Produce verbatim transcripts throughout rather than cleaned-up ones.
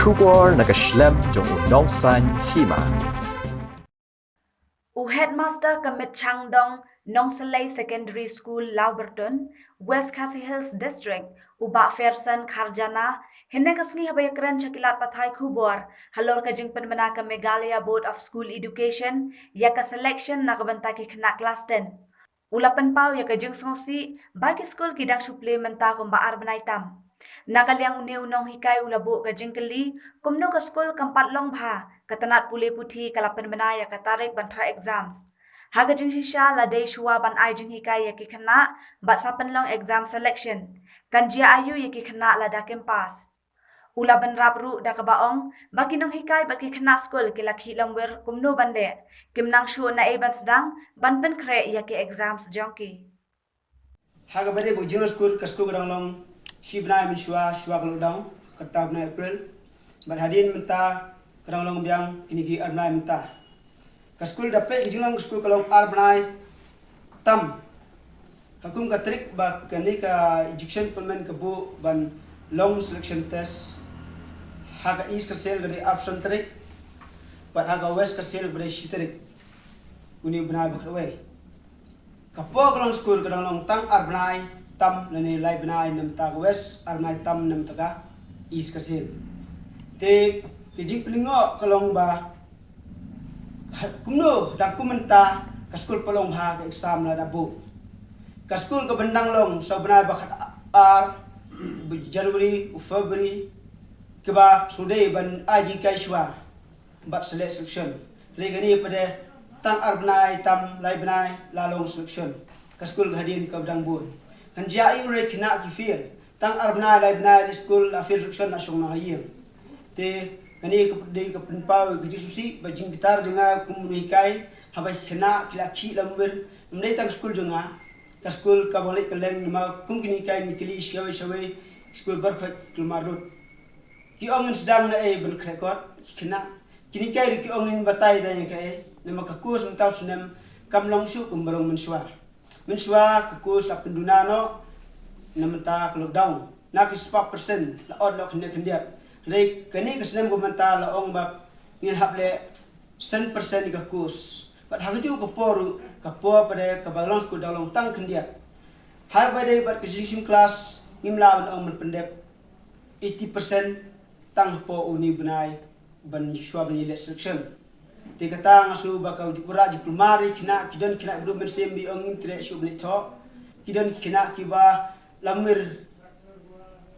Khubor na ka shlem jong u nongsan hima. U headmaster ka Mitchangdong Nongsalei Secondary School, Lawberton, West Khasi Hills District, u Bah Ferson Kharjana, hynne ka sngi haba ïakren sha ki lad pathai khubor halor ka jingpynbna ka Meghalaya Board of School Education ïa ka selection na ka bynta ki khynnah klas ten. U la pynpaw ïa ka jingsngewsih ba ki skul ki dang shu plie mynta kumba ar bnai tam. Na ka liang une u nonghikai u la buh ka jingkylli kumno ka skul kam pat long bha, ka tnat pule puthi ka la pynbna ïa ka tarik ban thoh exams. Ha ka jingshisha la dei shuwa ban ai jinghikai ïa ki khynnah bad sa pynlong exam selection. Kan jia aïu ïa ki khynnah lada kim pass? U la bynrap ruh da kaba ong ba ki nonghikai bad ki khynnah skul ki la khih lamwir kumno ban leh. Kim nang shuh naei ban sdang ban pynkhreh ïa ki exams jong ki. Ha kaba dei ba ka jinglong skul, ka skul ka dang long shi bnai mynshuwa, shuwa ka lockdown, kata u bnai April. Bad hadien mynta ka dang long biang kine ki ar bnai mynta. Ka skul da peit ka jinglong ka skul ka long ar bnai tam. Ka kum ka trick ba kane ka Education Department ka buh ban long selection test ha ka East Khasi Hills ka dei arphew san tarik, bad ha ka West Khasi Hills ka dei shi tarik, une u bnai ba khatwei. Ka por ka long skul ka dang long tang ar bnai tam lane lai bnai na bynta ka West, ar bnai tam na bynta ka East Khasi Hills. Te ka jingpyllait ka long ba, ha, kumno dang kum mynta ka skul pat long bha, ka exam la da buh. Ka skul ka ban dang long sa u bnai ba khatar, u January, u February, kaba shu dei ban ai jinghikai shuwa bad sa leh selection. Hynrei kane pat de tang ar bnai tam lai bnai la long selection. Ka skul ka hadien ka dang bun. Kan jia aïu hynrei khynnah ki fail. Tang ar bnai lai bnai dei skul la fail selection, la shong noh ha ïing. Te kane ka dei ka pynpaw ka jingsngewsih bad jingbitar jong nga kum u nonghikai, haba ki khynnah ki la khih lamwir. Ym dei tang skul jong nga, ka skul kaba nga leit kylleng, namar kum ki nonghikai ngi kylli shawei shawei, skul baroh ki kulmar lut. Ki ong ngin sdang naei ban khreh kot ki khynnah. Ki nonghikai ruh ki ong ngin batai da ïa kaei, namar ka course mynta u snem kam long shuh kumba long mynshuwa. Mynshuwa ka course la pynduna noh na mynta ka lockdown, na ki spah percent la ot noh khyndiat khyndiat. Hynrei kane ka snem ka mynta la ong ba ngin hap leh san percent ka course. Bad ha kajuh ka por ruh, ka por pat de kaba long skul dang long tang khyndiat. Haba dei bad ka jingshim klas, ngim lah ban ong ban pyndep eighty percent tang hapoh une u bnai ban shuwa ban ïaleh selection. Te kata nga sngew ba ka jubra jingkulmar ïa ki khynnah, ki don ki khynnah ba duh mynsiem ba ong ngim treh shuh ban leit thoh. Ki don ki khynnah kiba lamwir,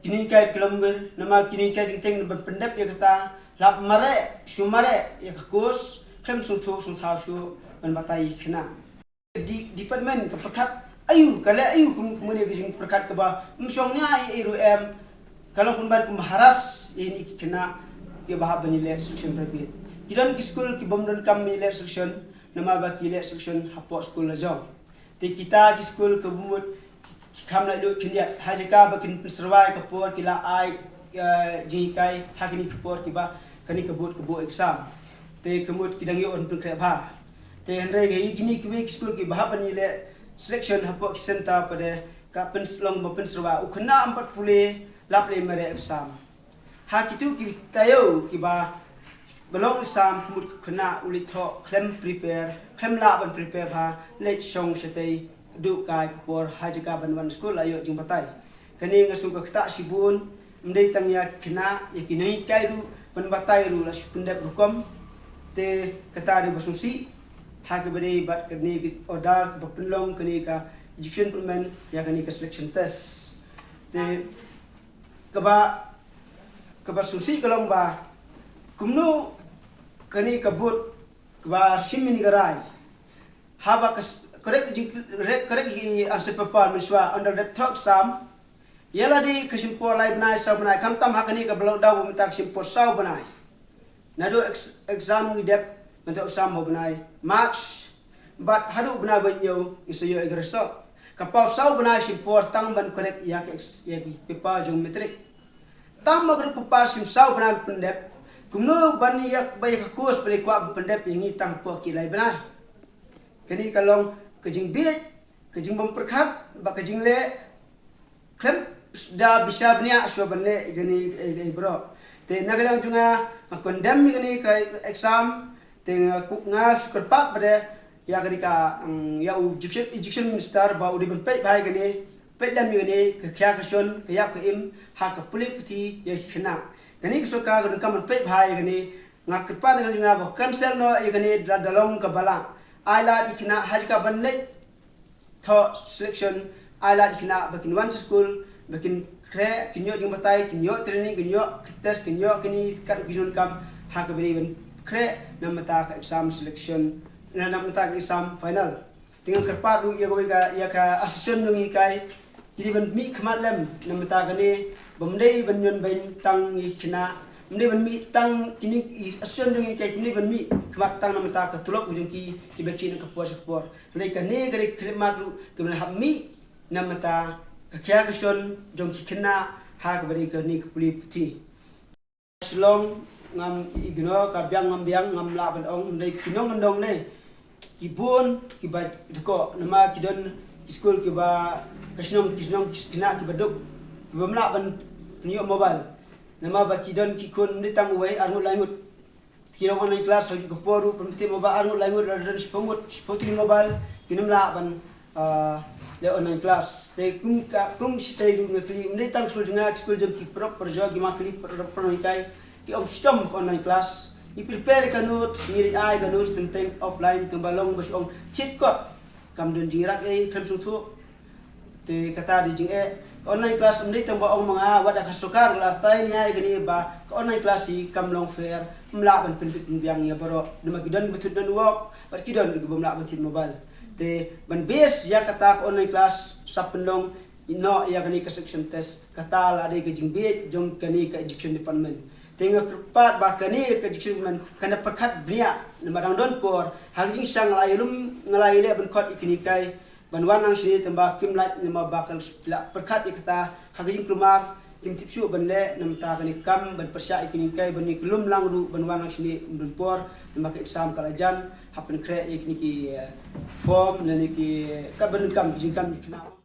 ki nonghikai ki lamwir, namar ki nonghikai teng teng ban pyndep ïa kata, la mareh shu mareh ïa ka course, khlem sngewthuh sngewthaw shuh ban batai ïa ki khynnah. Di-, department ka pyrkhat aïu, ka leh aïu kum, kumne ka jingpyrkhat kaba ym shong nia ei ei ruh em. Ka long pynban kum harass ïa kine ki khynnah kiba hap ban ïaleh selection private. Ki don ki skul ki bym donkam ban ïaleh selection, namar ba ki ïaleh selection hapoh skul la jong. Te kita ki skul ka mut ki kham laitluid khyndiat, ha jaka ba kin pynsyrwa ïa ka por ki la ai, eh, jinghikai ha kine ki por kiba kane ka board ka buh exam. Te ka mut ki dang ïoh ban pynkhreh bha. Te hynrei ïa kine kiwei ki skul kiba hap ban ïaleh selection hapoh ki centre pat de ka pyn-, long ba pynsyrwa, u khynnah um pat pule, lap lei mareh exam. Ha kito ki taïew kiba ba long exam, ka mut u khynnah u leit thoh khlem prepare, khlem lah ban prepare bha, leit shong shatei, duh kai ka por ha jaka ban wan skul la ïoh jingbatai. Kane nga sngew ka ktah shibun, ym dei tang ïa ki khynnah, ïa ki nonghikai ruh ban batai ruh la shu pyndep rukom. Te kata dei ba sngewsih ha kaba dei bad kane ka order kaba pynlong kane ka Education Department ïa kane ka selection test. Te kaba, kaba sngewsih ka long ba kumno kane ka board kaba shim ïa kane ka rai. Haba ka s-, correct jing, re-, correct ki answer paper mynshuwa, ynda dep thoh exam, ïa lade ka shim por lai bnai saw bnai, khamtam ha kane kaba lockdown mynta ka shim por saw bnai. Naduh ex-, exam ngi dep, mynta exam ha u bnai March, bad haduh u bnai ba hynñiew ngi sa ïoh ïa ka result. Ka paw saw bnai shim por tang ban correct ïa ka ex-, ïa ki paper jong matric. Tang ma ka ruh paper shim saw bnai pyndep, kumno ban ïa, ba ïa ka course ba dei kwah ban pyndep ïa ngi tang hapoh ki lai bnai. Kane ka long ka jingbieit, ka jingbym pyrkhat bad ka jingleh khlem da bishar bniah shuwa ban leh ïa kane, eh, eh, baroh. Te na ka liang jong nga, nga condemn ïa kane ka exam. Te nga kup, nga shu kyrpad pat de ïa kane ka, mm, ïa u education, education minister ba u dei ban peit bha ïa kane, peit lem ïa kane ka khia ka shon, ka ïap ka im ha ka pule puthi ïa ki khynnah. Kane ka sorkar ka donkam ban peit bha ïa kane. Nga kyrpad na ka liang jong nga ba cancel noh ïa kane da, da long kaba lah. Ai lad ïa ki khynnah ha jaka ban leit thoh selection, ai lad ïa ki khynnah ba kin wan sha skul, ba kin khreh, kin ïoh jingbatai, kin ïoh training, kin ïoh test, kin ïoh kine kat ki donkam ha kaba dei ban khreh na bynta ka exam selection, na, na bynta ka exam final. Te nga kyrpad ruh ïa kawei ka, ïa ka association jong ngi kai, ki dei ban mih khmat lem na bynta kane, ba ym dei ban ñion beiñ tang ïa ki khynnah, ym dei ban mih tang kine, i association jong ngi kai, kim dei ban mih khmat tang na bynta ka tulop jong ki, kiba khie na ka por sha ka por. Hynrei kane ka dei ka khyllipmat ruh kaba hap mih na bynta ka khia ka shon jong ki khynnah ha kaba dei kane ka pule puthi. Shillong ngam ignore, ka biang ngam biang, ngam lah ban ong, hynrei ki nongkyndong ne ki bun kiba dkoh, namar ki don ki skul kiba, ka shnong, ki shnong, ki khynnah kiba duk, kiba ym lah ban pynïoh mobile. Namar ba ki don ki khun, ym dei tang uwei, ar ngut lai ngut. Ki long online class ha ki ka por ruh, pynbeit mobile ar ngut lai ngut, lada don shiphew ngut, shiphew tylli mobile, kin ym lah ban, ah, leh online class. Te kum ka, kum shi taïew ruh nga kylli, ym dei tang skul jong nga, skul jong ki paralok parajor, ki ma kylli paralok parajor kai, ki ong shitom ka online class. Ngi prepare ka notes, ngi leit ai ka notes teng teng offline, tang ba long ba shu ong thied kot. Kam don jingïarap ei, khlem sngewthuh. Te kata dei jingeh. Ka online class ym dei tang ba ong ma nga, wat da ka sorkar la tai nia ïa kane ba ka online class hi kam long fair, ym lah ban pynbit pynbiang ïa baroh. Namar ki don ba thut don wok, bad ki don kiba ym lah ban thied mobile. Te ban base ïa kata ka online class sa pynlong noh ïa kane ka selection test. Kata la dei ka jingbieit jong kane ka education department. Te nga kyrpad ba kane ka education department kan da pyrkhat bniah, namar dang don por, ha ka jingshisha nga la ïalum, nga la ïaleh ban khot ïa kine kai ban wan nang shane, tang ba kim lait, namar ba ka la pyrkhat ïa kata ha ka jingkulmar, kim tip shuh ban leh, namar kane ka kam ban pyrshah ïa kine kai ban ïa kyllum lang ruh ban wan nang shane ym don por, namar ka exam ka la jan, hap pynkhreh ïa kine ki, eh, form, ne ki, eh, ka ban kam, ki jingkam ki khynnah.